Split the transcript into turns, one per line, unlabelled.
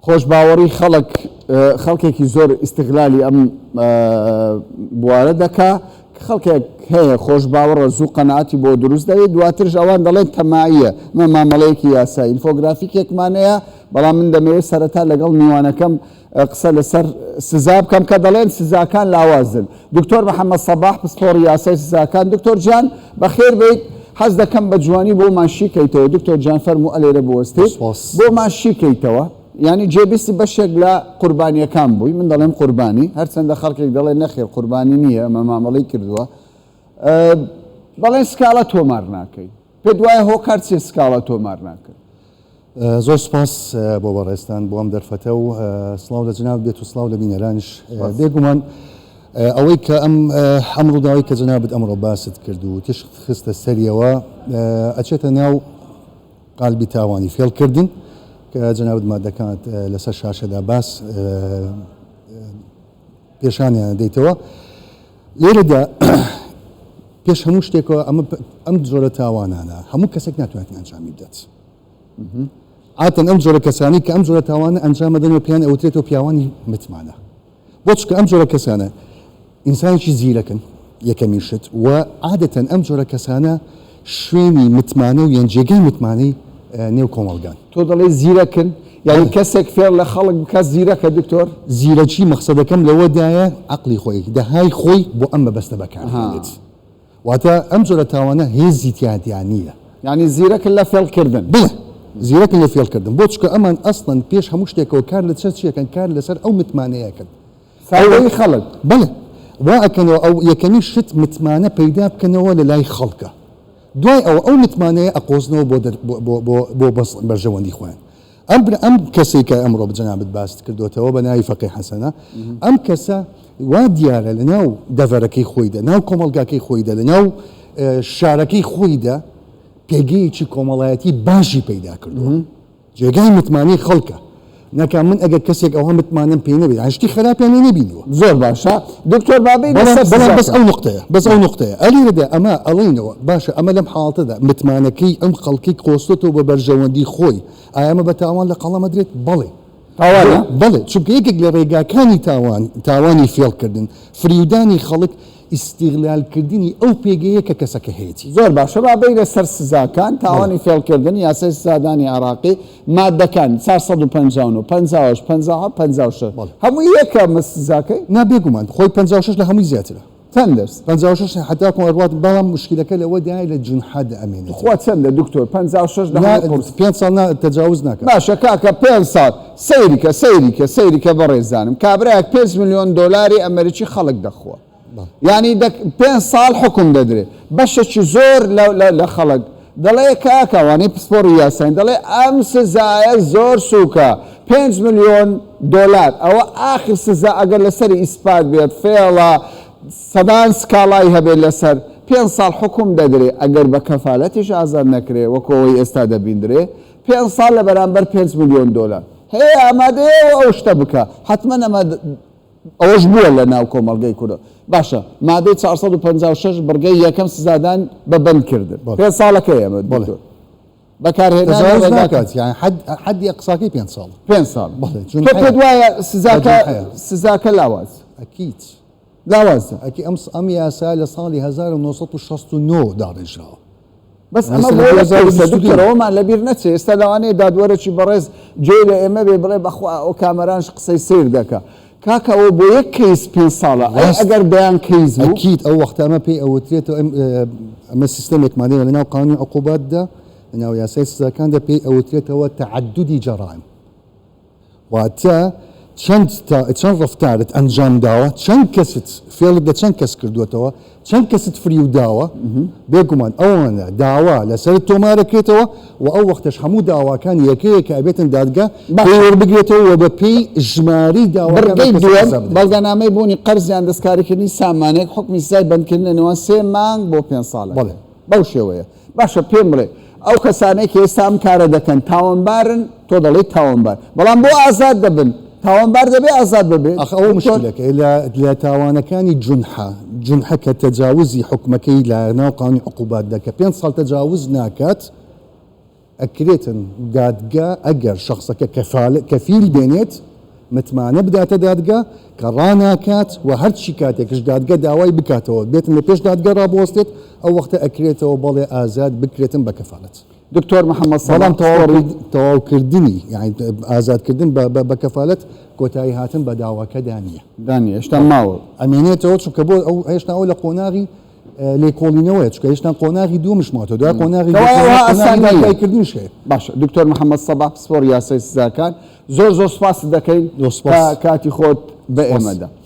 خۆشباوەڕی خەڵک، خەڵکێکی زۆر ئیستغلالی ئەم بوارە دەکا، خەڵکێک هەیە خۆشباوەڕە زوو قەناعەتی بۆ دروست دەبێت، دواترش ئەوان دەڵێن تەماعییە، ئەمە مامەڵەیەکی یاسایی، ئینفۆگرافیکێکمان هەیە، بەڵام من دەمەوێت سەرەتا لەگەڵ میوانەکەم قسە لەسەر سزا بکەم کە دەڵێن سزاکان لاوازن. دکتۆر محەمەد سەباح پسپۆڕی یاسای سزاکان، دکتۆر گیان بەخێر بێیت، حەز دەکەم بە جوانی بۆمان شی کەیتەوە، دکتۆر گیان فەرموو ئەلێرە بوەستیت
سوپاس.
بۆمان شی کەیتەوە، یانی جێبیستی بەشێک لە قوربانیەکان بووی، من دەڵێم قوربانی، هەرچەندە خەڵکێک دەڵێ نەخێر قوربانی نییە ئەمە مامەڵەی کردووە، دەڵێن سکاڵا تۆمار ناکەین، پێت وایە هۆکار چیە سکاڵا تۆمار ناکەن؟
زۆر سوپاس بۆ بەڕێزتان بۆ ئەم دەرفەتە و سڵاو لە جەنابت بێت و سڵاو لە بینەرانیش. بێگومان ئەوەی کە ئەم ئەم ڕووداوەی کە جەنابت ئەمڕۆ باست کرد و تیشکت خستە سەریەوە ئەچێتە ناو قالبی تاوانی فێڵکردن کە جەنابت مادەکانت لەسەر شاشەدا باس پێشانیان دەیتەوە. لێرەدا پێش هەموو شتێکەوە ئەمە ئەم جۆرە تاوانانە هەموو کەسێک ناتوانێت ئەنجامی بدات. عادەتەن ئەم جۆرە کەسانەی کە ئەم جۆرە تاوانە ئەنجام ئەدەن و پێیان ئەوترێتەوە پیاوانی متمانە. بۆ چونکە ئەم جۆرە کەسانە ئینسانێکی زیرەکن یەکەمین شت و عادەتەن ئەم جۆرە کەسانە شوێنی متمانە و یان جێگەی متمانەی نێو کۆمەڵگان.
تۆ دەڵێی زیرەکن؟ یانی کەسێک فێڵ لە خەڵک بکات زیرەکە دکتۆر؟
زیرەکی مەخسەدەکەم لەوەدایە عەقڵی خۆی، دەهای خۆی بۆ ئەم مەبەستە بەکاربهێنێت. واتە ئەم جۆرە تاوانە هێزی تیادا نییە.
یانی زیرەکن لە فێڵ کردن.
بەڵێ زیرەکن لە فێڵ کردن. بۆ چونکە ئەمان ئەسڵەن پێش هەموو شتێکەوە کار لەسەر چی ئەکەن؟ کار لەسەر ئەو متمانەیە ئەکەن.
سادەیی خەڵک.
بەڵێ وا ئەکەنەوە ئەو یەکەمین شت متمانە پەیدا بکەنەوە لە لای خەڵکە. دوای ئەوە ئەو متمانەیە ئەقۆزنەوە بۆ دەر بۆ بۆ بۆ بەرژەوەندی خۆیان. ئەم ئەم کەسەی کە ئەمڕۆ جەنابت باست کردۆتەوە بە ناوی فەقێ حەسەنە، ئەم کەسە وا دیارە لە ناو دەڤەرەکەی خۆیدا، ناو کۆمەڵگاکەی خۆیدا، لە ناو شارەکەی خۆیدا پێگەیەکی کۆمەڵایەتی باشی پەیدا کردووە. جێگای متمانەی خەڵکە. نەکا من ئەگەر کەسێک ئەوها متمانەم پێی نەبێت، یان شتی خراپیان لێ نەبینیوە.
زۆر باشە دکتۆر با بێینە
بەڵام
سەر
بەڵام بەس
سزاکان.
ئەو نوقتەیە، بەس ئەو نوقتەیە. ئەلێرەدا ئەمە ئەڵێینەوە، باشە ئەمە لەم حاڵەتەدا متمانەکەی ئەم خەڵکەی قۆستۆتەوە بە بەرژەوەندی خۆی، ئایا ئەمە بە تاوان لە قەڵەم ئەدرێت؟ بەڵێ.
تاوانە؟
بەڵێ، چونکە یەکێک لە ڕێگاکانی تاوان، تاوانی فێڵکردن، فریودانی خەڵک، ئیستیغلال کردنی ئەو پێگەیە کە کەسەکە هەیەتی.
زۆر باشە با بێینە سەر سزاکان، تاوانی فێڵکردن، یاسای سزادانی عێراقی، ماددەکان، 459، 58، 57، 56، هەمووی یەکە ئەمە سزاکەی؟
نا بێگومان، خۆی 56 لە هەمووی زیاترە.
چەندە؟
56 هەتاکو ئەڕوات، بەڵام موشکیلەکە لەوەدایە لە جونحە دەئەمێنێتەوە.
تخوا چەندە دکتۆر؟ 56 لە هەمووی قورسترە.
پێنج ساڵ نا تەجاوز ناکات.
باشە کاکە پێنج ساڵ، سەیری کە سەیری کە سەیری کە بەڕێزانم کابرایەک پێنج ملیۆن دۆلاری ئەمەریکی خەڵک دەخوا یانی دە پێنج ساڵ حوکم دەدرێ بەشێکی زۆر لە لە لە خەڵک دەڵێ کاکە ئەوانەی پسپۆڕی یاساین دەڵێ ئەم سزایە زۆر سووکە پێنج ملیۆن دۆلار ئەوە ئاخر سزا ئەگەر لەسەری ئیسپات بێت فێڵە سەدان سکاڵای هەبێت لەسەر پێنج ساڵ حوکم دەدرێ ئەگەر بە کەفالەتیش ئازاد نەکرێ وەکو ئەوەی ئێستا دەبیندرێ پێنج ساڵ لە بەرامبەر پێنج ملیۆن دۆلار هەیە ئامادەیە ئەو ئەو شتە بکا حەتمەن ئەمە ئەوەش بووە لە ناو کۆمەڵگەی کورد باشە مادەی 456 بڕگەی یەکەم سزادان بە بەند کردن پێنج ساڵەکەی ئەمە دکتۆر بەکارهێنانی
تەجاوز
ڕێگاکە
ناکات یان حەد حەدی ئەقساکەی پێنج ساڵە.
پێنج ساڵ
بەڵێ چون
تۆ پێت
هەیە
وایە
لە
سزاکە
جونحەیە.
سزاکە لاواز
ئەکید
لاوازە.
ئەکی ئەم ئەم یاسا لە ساڵی 1969 داڕێژراوە.
بەس ئەمە
ئێستا
بۆ
لە
یەک کەیسە
2022
دکتۆر ئەوەمان لەبیر نەچێ ئێستا لەوانەیە دادوەرێکی بەڕێز گوێی لە ئێمە بێ بڵێ بەخوا ئەو کامەرانش قسەی سەیر دەکا کاکە ئەوە بۆ یەک کەیس پێنج ساڵە ئەی
ڕاست
ئەگەر دەیان کەیس بوو؟
ئەکید ئەو وەختە ئەمە پێی ئەوترێتەوە ئەم ئەمە سیستەمێکمان هەیە لەناو قانونی عقوباتدا لەناو یاسای سزاکاندا پێی ئەوترێتەوە تەعەدودی جەرائم واتە چەند تا چەند ڕەفتارت ئەنجام داوە، چەند کەست فێڵت لە چەند کەس کردووەتەوە، چەند کەست فریو داوە، بێگومان ئەوانە داوا لەسەرت تۆمارەکرێتەوە و ئەو وەختەش هەموو داواکان یەکە یەکە ئەبێتن دادگا پێی
باشە.
وەربگرێتەوە و بە پێی ژمارەی داواکان ئەو
بڕگەی
کەسە
دووەم،
سزا بدرێت.
بەڵگەنامەی بوونی قەرز یان دەستکاریکردنی سامانێک، حوکمی سزای بەندکردن لە نێوان سێ مانگ بۆ پێنج ساڵە.
بەڵێ.
بەو شێوەیە. باشە پێم بڵێ ئەو کەسانەی کە ئێستا ئەم کارە دەکەن تاوانبارن؟ تۆ دەڵێیت تاوانبار، بەڵام بۆ ئازاد دەبن؟ تاوانبار دەبێ ئازاد ببێ
ئاخ ئەوە
دکتۆر؟
مشکلەکەیە لە لە تاوانەکانی جونحە، جونحە کە تەجاوزی حوکمەکەی لە ناو قانونی عقوباتدا کە پێنج ساڵ تەجاوز ناکات. ئەکرێتن دادگا ئەگەر شەخسەکە کەفالە کەفیل بێنێت متمانە بداتە دادگا کە ڕاناکات و هەرچی کاتێکش دادگا داوای بکاتەوە بێتن لە پێش دادگا ڕابوەستێت ئەو وەختە ئەکرێتەوە بەڵێ ئازاد بکرێتن بە کەفالەت.
دکتۆر محمد سەڵاح
بەڵام
پسپۆڕی.
تەواوکردنی یانی ئازادکردن بە کەفالەت کۆتایی هاتن بە داواکەدا نییە.
دا نییە هێشتا ماوە.
ئەمێنێتەوە چونکە بۆ ئەو هێشتا ئەو لە قۆناغی لێکۆڵینەوەیە چونکە هێشتا قۆناغی دووەمیش ماوەتەوە دوای قۆناغی
کەوایە
لێکۆڵینەوە
ئەوها ئاسان
قۆناغی
نییە.
دادگاییکردنیش هەیە.
باشە دکتۆر محمد سەباح پسپۆڕی یاسای سزاکان زۆر زۆر سوپاست دەکەین
زۆر
کە
سوپاس.
کاتی خۆت بە
سوپاس.
ئێمە دا.